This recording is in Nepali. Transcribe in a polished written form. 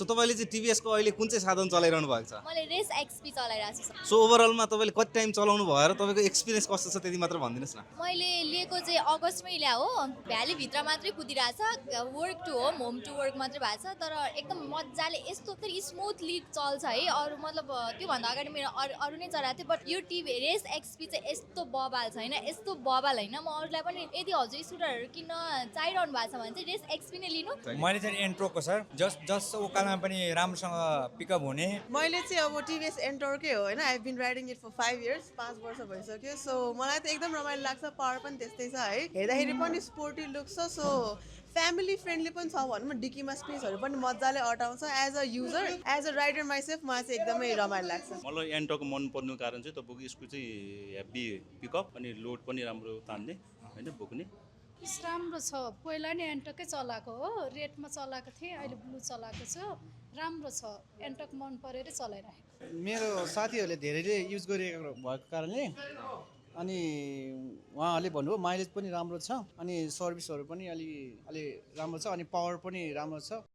सो तपाईँले चाहिँ टिभीएसको अहिले कुन चाहिँ साधन चलाइरहनु भएको छ? मैले रेस एक्सपी चलाइरहेको छु। सो ओभरअलमा तपाईँले कति टाइम चलाउनु भयो र तपाईँको एक्सपिरियन्स कस्तो छ त्यति मात्र भनिदिनुहोस् न। मैले लिएको चाहिँ अगस्तमै ल्या हो। भ्यालीभित्र मात्रै कुदिरहेछ, work to home to work मात्रै भएको छ, तर एकदम मजाले यस्तो फेरि स्मुथली चल्छ है। अरू मतलब त्योभन्दा अगाडि मेरो अरू नै चलाएको थिएँ, बट यो टिभी रेस एक्सपी चाहिँ यस्तो बबाल छैन, यस्तो बबाल होइन। म अरूलाई पनि यदि हजुर स्कुटरहरू किन्न चाहिरहनु भएको छ भने चाहिँ रेस एक्सपी नै लिनु। मैले चाहिँ एन्ट्रोको सर जस उकालमा पनि राम्रोसँग पिकअप हुने। मैले चाहिँ अब टिभीएस एन्टोरकै हो होइन। I been riding it for 5 years, 5 वर्ष भइसक्यो। सो मलाई त एकदम रमाइलो लाग्छ, पावर पनि त्यस्तै छ है, हेर्दाखेरि पनि स्पोर्टी लुक छ। सो फ्यामिली फ्रेन्डली पनि छ भनौँ, डिकीमा स्पेसहरू पनि मजाले अटाउँछ। As a user, as a rider myself मलाई चाहिँ एकदमै रमाइलो लाग्छ। मलाई एन्टोको मन पर्नु कारण चाहिँ तपाईँको यसको चाहिँ हेभी पिकअप अनि लोड पनि राम्रो तान्ने होइन, बोक्ने। राम्रो छ। पहिला नि एन्टोकै चलाएको हो, रेडमा चलाएको थिएँ, अहिले ब्लू चलाएको छु। राम्रो छ, एन्टोक मन परेर चलाइरहेको। मेरो साथीहरूले धेरैले युज गरेको भएको कारणले अनि उहाँहरूले भन्नुभयो माइलेज पनि राम्रो छ अनि सर्भिसहरू पनि अलि राम्रो छ अनि पावर पनि राम्रो छ।